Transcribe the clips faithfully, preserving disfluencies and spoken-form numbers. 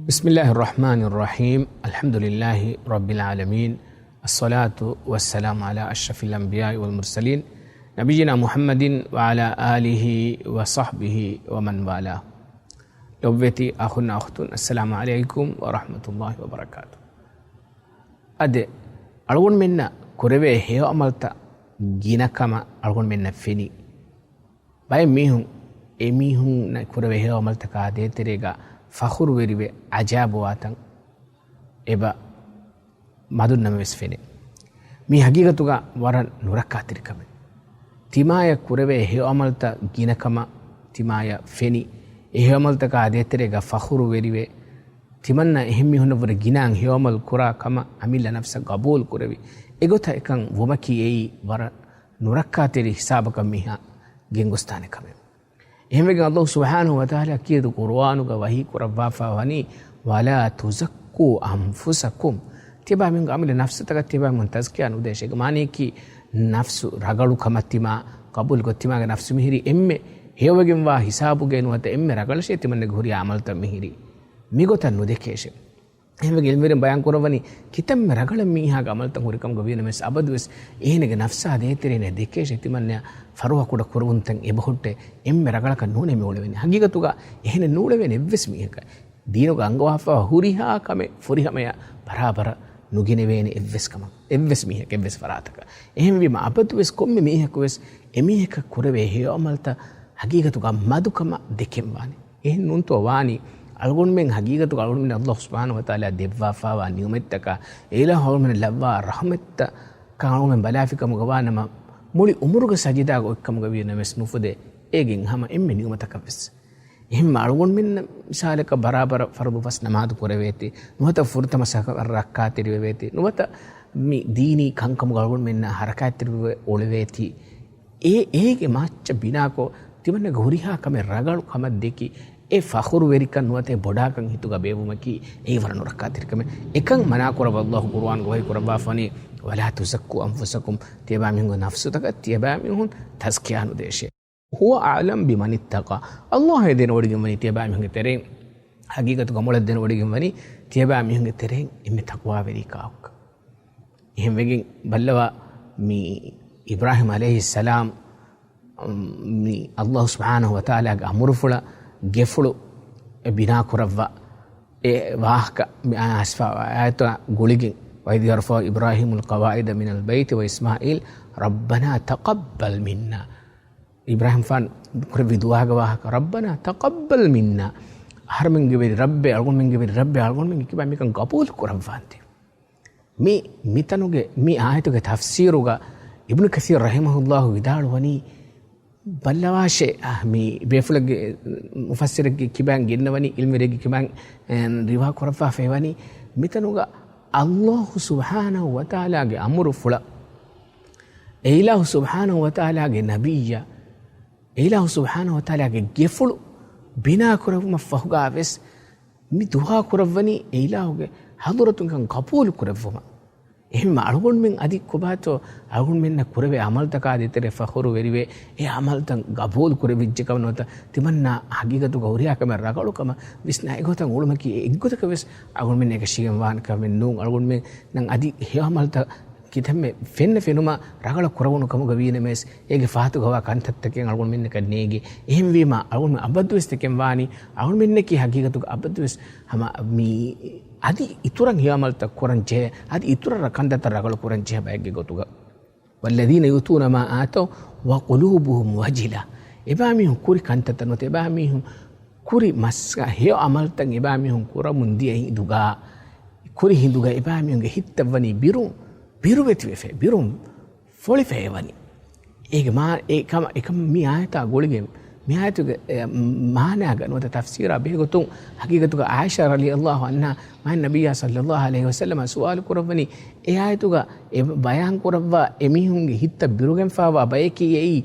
بسم الله الرحمن الرحيم. الحمد لله رب العالمين. الصلاة والسلام على أشرف الأنبياء والمرسلين، نبينا محمد وعلى آله وصحبه ومن والاه. ލޮބުވެތި އަޚުންނާ އުޚްތުން، އައްސަލާމު ޢަލައިކުމް ވަރަޙްމަތުﷲި ވަބަރަކާތު. އަދި އަޅުގަނޑުމެންނަށް ކުރެވޭ ހެޔޮ ޢަމަލުތައް ގިނަ ކަމަށް އަޅުގަނޑުމެންނަށް ފެނި. ބައެއް މީހުން އެމީހުންނަށް ކުރެވޭ ހެޔޮ ޢަމަލުތަކާ ދޭތެރޭގަ ފަޚުރުވެރިވެ އަޖައިބުވާތަން އެބަ މަދުންނަމަވެސް ފެނޭ. މީ ހަގީގަތުގަ ވަރަށް ނުރައްކާތެރި ކަމެއް. ތިމާޔަށް ކުރެވޭ ހެޔޮ ޢަމަލުތައް ގިނަ ކަމަށް ތިމާޔަށް ފެނި، އެ ހެޔޮ ޢަމަލުތަކާ ދޭތެރޭގަ ފަޚުރުވެރިވެ، ތިމަންނަ އެހެން މީހުންނަށްވުރެ ގިނައިން ހެޔޮ ޢަމަލު ކުރާ ކަމަށް އަމިއްލަ ނަފްސަށް ގަބޫލު ކުރެވި، އެގޮތަށް އެކަން ވުމަކީ އެއީ ވަރަށް ނުރައްކާތެރި ހިސާބަކަށް މީހާ ގެންގޮސްދާނެ ކަމެއް. އެހެންވެގެން ﷲ ސުބްޙާނަހޫ ވަތަޢާލާ ކީރިތި ޤުރުއާނުގަ ވަޙީ ކުރައްވާފަ ވަނީ، "ولا تزكوا أنفسكم." ތިޔަބައިމީހުންގެ އަމިއްލަ ނަފްސުތަކަށް ތިޔަބައިމީހުން ތަޒްކިޔާ ނުދޭށޭ. އޭގެ މާނައަކީ ނަފްސު ރަގަޅު ކަމަށް ތިމާ ޤަބޫލުކޮށް، ތިމާގެ ނަފްސު މިހިރީ އެންމެ ހެޔޮވެގެންވާ ހިސާބުގައި ނުވަތަ އެންމެ ރަގަޅަށޭ ތިމަންނަގެ ހުރިހާ ޢަމަލުތައް މިހިރީ. މިގޮތަށް ނުދެކޭށޭ. އެހެންވެގެން ޢިލްމުވެރިން ބަޔާން ކުރައްވަނީ، ކިތަންމެ ރަގަޅަށް މީހާގެ ޢަމަލުތައް ހުރި ކަމުގަ ވީނަމަވެސް، އަބަދުވެސް އޭނަގެ ނަފްސާ ދޭތެރޭނެ ދެކޭށޭ ތިމަންނަޔަށް ފަރުވާ ކުޑަ ކުރެވުންތައް އެބަހުއްޓޭ. އެންމެ ރަގަޅަކަށް ނޫނޭ މި އުޅެވެނީ. ހަގީގަތުގަ އެހެނެއް ނޫޅެވޭނެ އެއްވެސް މީހަކަށް. ދީނުގަ އަންގަވާފައިވާ ހުރިހާ ކަމެއް ފުރިހަމަޔަށް ބަރާބަރަށް ނުގެނެވޭނެ އެއްވެސް ކަމަށް، އެއްވެސް މީހަކަށް، އެއްވެސް ފަރާތަކަށް. އެހެންވީމަ އަބަދުވެސް ކޮންމެ މީހަކުވެސް އެމީހަކަށް ކުރެވޭ ހެޔޮ ޢަމަލުތައް ހަގީގަތުގަ މަދުކަމަށް ދެކެންވާނެ. އެހެން ނޫންތޯ ވާނީ؟ އަޅުގަނޑުމެން ހަގީގަތުގަ އަޅުގަނޑުމެން ﷲ ސުބްޙާނަހޫ ވަތަޢާލާ ދެއްވާފައިވާ ނިޢުމަތްތަކާ، އެ އިލާހު އަޅުގަނޑުމެންނަށް ލައްވާ ރަޙުމަތްތައް ކަން އަޅުގަނޑުމެން ބަލާފިކަމުގަ ވާނަމަ، މުޅި އުމުރުގަ ސަޖިދާގަ އޮތްކަމުގަ ވީނަމަވެސް ނުފުދޭ އޭގެން ހަމަ އެންމެ ނިޢުމަތަކަށްވެސް. އެހެންމަ އަޅުގަނޑުމެން މިސާލަކަށް ބަރާބަރަށް ފަރުޟު ފަސް ނަމާދު ކުރެވޭތީ، ނުވަތަ ފުރަތަމަ ސަފަރަށް ރައްކާތެރިވެވޭތީ، ނުވަތަ މި ދީނީ ކަންކަމުގަ އަޅުގަނޑުމެންނަށް ހަރަކާތްތެރިވެ އުޅެވޭތީ، އެ، އޭގެ މައްޗަށް ބިނާކޮށް، ތިމަންނަގެ ހުރިހާ ކަމެއް ރަގަޅު ކަމަށް ދެކި، އެ ފަޚުރުވެރިކަން ނުވަތަ އެ ބޮޑާކަން ހިތުގަ ބޭއްވުމަކީ، އެއީ ވަރަށް ނުރައްކާތެރި ކަމެއް. އެކަން މަނާކުރައްވާ ﷲ ޤުރުއާނުގަ ވަޙީ ކުރައްވާފަވަނީ، "ولا تزكوا أنفسكم." ތިޔަބައިމީހުންގެ ނަފްސުތަކަށް ތިޔަބައިމީހުން ތަޒްކިޔާ ނުދޭށޭ. "هو أعلم بمن اتقى." ﷲ އޭ ދެނެވޮޑިގެންވަނީ ތިޔަބައިމީހުންގެ ތެރެއިން. ހަގީގަތުގަ މޮޅަށް ދެނެވޮޑިގެންވަނީ ތިޔަބައިމީހުންގެ ތެރެއިން އެންމެ ތަޤްވާވެރި ކާކު. އެހެންވެގެން ބައްލަވާ، މި އިބްރާހީމް ޢަލައިހިއްސަލާމް، މި ﷲ ސުބްޙާނަހޫ ވަތަޢާލާގެ އަމުރުފުޅަށް ގެފުޅު ބިނާކުރައްވާ އެ ވާހަކަ މި އާ އަސްފާ އާޔަތާ ގުޅިގެން، "وإذ يرفع إبراهيم القواعد من البيت وإسماعيل ربنا تقبل منا." އިބްރާހީމްފާން ކުރެއްވި ދުޢާގެ ވާހަކަ، "ربنا تقبل منا." އަހަރެމެންގެ ވެރި ރައްބޭ، އަޅުގަނޑުމެންގެ ވެރި ރައްބޭ، އަޅުގަނޑުމެންގެ ކިބައިން މިކަން ގަބޫލު ކުރައްވާންތި. މި، މިތަނުގެ މި އާޔަތުގެ ތަފްސީރުގަ އިބްނު ކަސީރު ރަޙިމަހުﷲ ވިދާޅުވަނީ، ބައްލަވާށޭ، އާ، މި ބޭފުޅެއްގެ، މުފައްސިރެއްގެ ކިބައިން ގެންނަވަނީ، ޢިލްމުވެރިއެއްގެ ކިބައިން، އެ، ރިވާ ކުރައްވާފައިވަނީ، މިތަނުގަ ﷲ ސުބްޙާނަހޫ ވަތަޢާލާގެ އަމުރުފުޅަށް، އެ އިލާހު ސުބްޙާނަހޫ ވަތަޢާލާގެ ނަބިއްޔާ، އެ އިލާހު ސުބްޙާނަހޫ ވަތަޢާލާގެ ގެފުޅު ބިނާކުރެއްވުމަށްފަހުގަވެސް މި ދުޢާ ކުރައްވަނީ އެ އިލާހުގެ ޙަޟުރަތުން ކަން ޤަބޫލު ކުރެއްވުމަށް. އެހެންވީމަ އަޅުގަނޑުމެން އަދި ކޮބާތޯ އަޅުގަނޑުމެންނަށް ކުރެވޭ ޢަމަލުތަކާ ދޭތެރޭ ފަޚުރުވެރިވެ، އެ ޢަމަލުތައް ޤަބޫލު ކުރެވިއްޖެކަމަށް ނުވަތަ ތިމަންނަ ހަގީގަތުގަ ހުރިހާ ކަމެއް ރަގަޅުކަމަށް ވިސްނާ އެގޮތަށް އުޅުމަކީ އެއްގޮތަކަށް ވެސް އަޅުގަނޑުމެން އެކަށީގެން ވާނެ ކަމެއް ނޫން. އަޅުގަނޑުމެންނަށް އަދި ހެޔޮ ޢަމަލުތައް ކިތަންމެ ފެންނަ ފެނުމަށް ރަގަޅަށް ކުރެވުނު ކަމުގަ ވީނަމަވެސް، އޭގެ ފަހަތުގަވާ ކަންތައްތަކެއް އަޅުގަނޑުމެންނަކަށް ނޭނގެ. އެހެންވީމަ، އަޅުގަނޑުމެން އަބަދުވެސް ދެކެން ވާނީ، އަޅުގަނޑުމެންނަކީ ހަގީގަތުގަ އަބަދުވެސް ހަމަ މި އަދި އިތުރަށް ހެޔޮ ޢަމަލުތައް ކުރަން ޖެހޭ، އަދި އިތުރަށް ކަންތައްތައް ރަގަޅު ކުރަން ޖެހޭ ބައެއްގެ ގޮތުގަ. "والذين يؤتون ما آتوا وقلوبهم وجلة." އެބައިމީހުން ކުރި ކަންތައްތައް ނުވަތަ އެބައިމީހުން ކުރި މަސް ހެޔޮ ޢަމަލުތައް އެބައިމީހުން ކުރަމުން ދިޔަ ހިނދުގަ، ކުރި ހިނދުގަ އެބައިމީހުންގެ ހިތްތައް ވަނީ ބިރު، ބިރުވެތިވެފަ، ބިރުން ފޮޅިފައި ވަނީ. އޭގެ މާ-، އެ ކަމަ-، އެކަމަ މި އާޔަތާ ގުޅިގެން، މި އާޔަތުގެ، އެ، މާނާގަ ނުވަތަ ތަފްސީރާ ބެހޭގޮތުން ހަގީގަތުގަ ޢާއިޝާ ރަޟިޔަﷲ ޢަންހާ މާތް ނަބިއްޔާ ޞައްލަﷲ ޢަލައިހި ވަސައްލަމަށް ސުވާލު ކުރައްވަނީ، އެ އާޔަތުގަ އެ ބަޔާން ކުރައްވާ އެމީހުންގެ ހިތްތައް ބިރުގެންފާވާ ބަޔަކީ އެއީ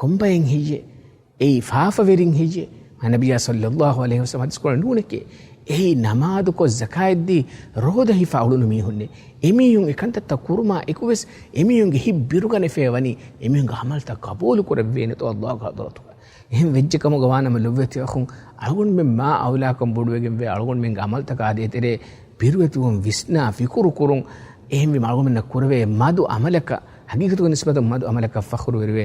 ކޮންބައެއް ހެއްޔޭ؟ އެއީ ފާފަވެރިން ހެއްޔޭ؟ ނަބިއްޔާ ޞައްލަﷲ ޢަލައިހި ވަސައްލަމަ ޙަދީޘް ކުރަނީ ނޫނެކޭ. އެއީ ނަމާދުކޮށް ޒަކާތްދީ ރޯދަ ހިފާ އުޅުނު މީހުންނޭ. އެމީހުން އެކަންތައްތައް ކުރުމާ އެކުވެސް އެމީހުންގެ ހިތް ބިރުގަނެފައި ވަނީ އެމީހުންގެ ޢަމަލުތައް ޤަބޫލު ކުރެއްވޭނެތޯ ﷲގެ ޙަޟްރަތުގަ. އެހެން ވެއްޖެ ކަމުގަ ވާނަމަ ލޮބުވެތި އަޚުން، އަޅުގަނޑުމެން މާ އައުލާކަން ބޮޑުވެގެންވޭ. އަޅުގަނޑުމެންގެ އަމަލުތަކާ ދޭތެރޭ ބިރުވެތިވުން ވިސްނާ ފިކުރު ކުރުން، އެހެންވީމަ އަޅުގަނޑުމެންނަށް ކުރެވޭ މަދު އަމަލަކަށް، ހަގީގަތުގެ ނިސްބަތުން މަދު އަމަލަކަށް ފަޚުރުވެރިވޭ،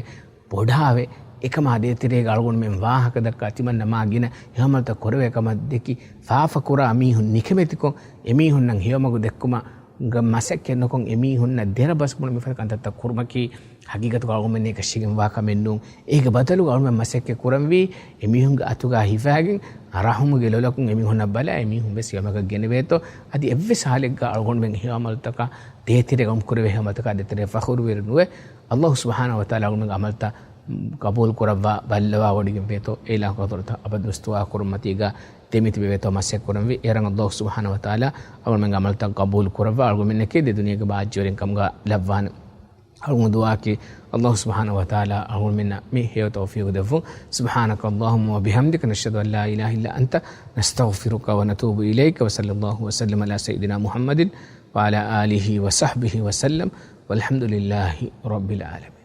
ބޮޑާވެ. އެކަމާ ދޭތެރޭގަ އަޅުގަނޑުމެން ވާހަކަ ދައްކާ ތިމަންނަ މާ ގިނަ ހެޔޮއަމަލުތައް ކުރެވޭ ކަމަށް ދެކި، ފާފަކުރާ މީހުން ނިކަމެތިކޮށް، އެމީހުންނަށް ހެޔޮމަގު ދެއްކުމަށް މަސައްކަތް ނުކޮށް، އެމީހުންނަށް ދެރަ ބަސް ބުނުމި ފަދަ ކަންތައްތައް ކުރުމަކީ، ހަގީގަތުގަ އަޅުގަނޑުމެންނަށް އެކަށީގެންވާ ކަމެއް ނޫން. އޭގެ ބަދަލުގަ އަޅުގަނޑުމެން މަސައްކަތް ކުރަންވީ، އެމީހުންގެ އަތުގަ ހިފާގެން، ރަޙުމުގެ ލޮލަކުން އެމީހުންނަށް ބަލާ، އެމީހުން ވެސް ހެޔޮމަގަށް ގެނެވޭތޯ. އަދި އެއްވެސް ހާލެއްގަ އަޅުގަނޑުމެން ހެޔޮ އަމަލުތަކާ ދޭތެރޭގަ ކުރެވޭ ހެޔޮއަމަލުތަކާ ދޭތެރޭ ފަޚުރުވެރި ނުވެ، ﷲ ސުބްޙާނަހޫ ވަތަޢާލާ އަޅުގަނޑުމެންގެ އަމަލުތައް ޤަބޫލު ކުރައްވާ، ބައްލަވާ ވޮޑިގެން ވޭތޯ. އެ އިލާހުގެ ޙަޟްރަތަށް އަބަދުވެސް ދުޢާ ކުރުން މަތީގަ ދެމިތިބެވޭތޯ މަސައްކަތް ކުރަންވީ. އޭރަށް ﷲ ސުބްޙާނަހޫ ވަތަޢާލާ އަޅުގަނޑުމެންގެ އަމަލުތައް ޤަބޫލު ކުރައްވާ، އަޅުގަނޑުމެންނަކީ ދެ ދުނިޔޭގެ ބާއްޖަވެރިން ކަމުގަ ލައްވާނެ. އަޅުގަނޑު ދުޢާއަކީ، ﷲ ސުބްޙާނަހޫ ވަތަޢާލާ އަޅުގަނޑުމެންނަށް މި ހެޔޮ ތައުފީޤު ދެއްވުން. سبحانك اللهم وبحمدك، نشهد أن لا إله إلا أنت، نستغفرك ونتوب إليك، وصلى الله وسلم على سيدنا محمد وعلى آله وصحبه وسلم، والحمد لله رب العالمين.